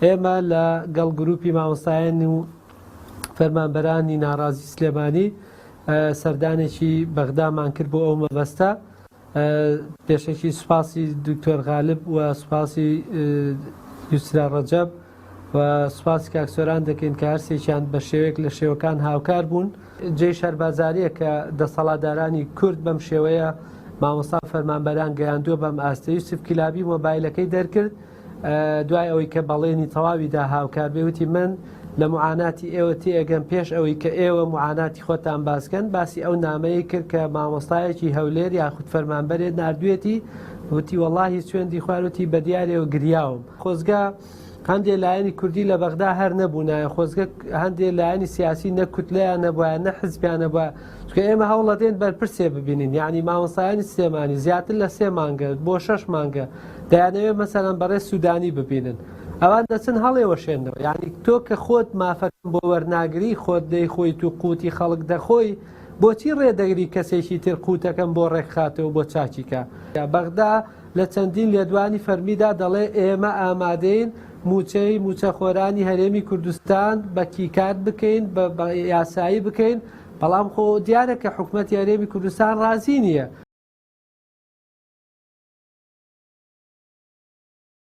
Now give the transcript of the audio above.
ئێمە لە گەڵ گروپی مامۆستایان و فەرمانبەرانی ناڕازی سلێمانی سەردانێکی بەغدامان کرد بۆ ئەو مەبەستە. پێشەکی سوپاسی دکتۆر غالب و سوپاسی یوسرا ڕەجەب و سوپاسی کاک سۆران دەکەین کە هەرسێکیان بە شێوەیەک لە شێوەکان هاوکار بوون. جێی شەربازاریە کە دەسەڵاتدارانی کورد بەم شێوەیە مامۆستا فەرمانبەران گەیاندووە بەم ئاستە. یوسف کیلابی مۆبایلەکەی دەرکرد دوای ئەوەی کە بەڵێنی تەواوی دا هاوکار بێ وتی من لە معاناتی ئێوە تێئەگەم پێش ئەوەی کە ئێوە معاناتی خۆتان باسکەن باسی ئەو نامەیە کرد کە مامۆستایەکی هەولێر یاخود فەرمانبەرێ ناردوێتی وتی وەڵاهی سوێندی خواروتی بە دیارەوە گریاوم خۆزگە هەندێ لایەنی کوردی لە بەغدا هەر نەبوونایە خۆزگە هەندێ لایەنی سیاسی نە کوتلەیان نەبوایە نە حزبیان نەبوایە چونکە ئێمە هەوڵەدەین بەرپرسێ ببینین یعنی مامۆستایانی سلێمانی زیاتر لە سێ مانگە بۆ شەش مانگە دەیانەوێت مەسەلەن بەڕێز سودانی ببینن ئەوان دەچن هەڵێوەشێنەوە یعنی تۆ کە خۆت مافەکەم بۆ وەرناگری خۆت دەیخۆیت و قوتی خەڵک دەخۆی بۆچی ڕێ دەگری کەسێکی تر قوتەکەم بۆ ڕێکخاتەوە بۆ چاکیکە بەغدا لە چەندین لێدوانی فەرمیدا دەڵێ ئێمە ئامادەین مووچەی مووچەخۆرانی هەرێمی کوردستان بە کیکارت بکەین بە یاسایی بکەین بەڵام خۆ دیارە کە حکومەتی هەرێمی کوردستان ڕازی نییە.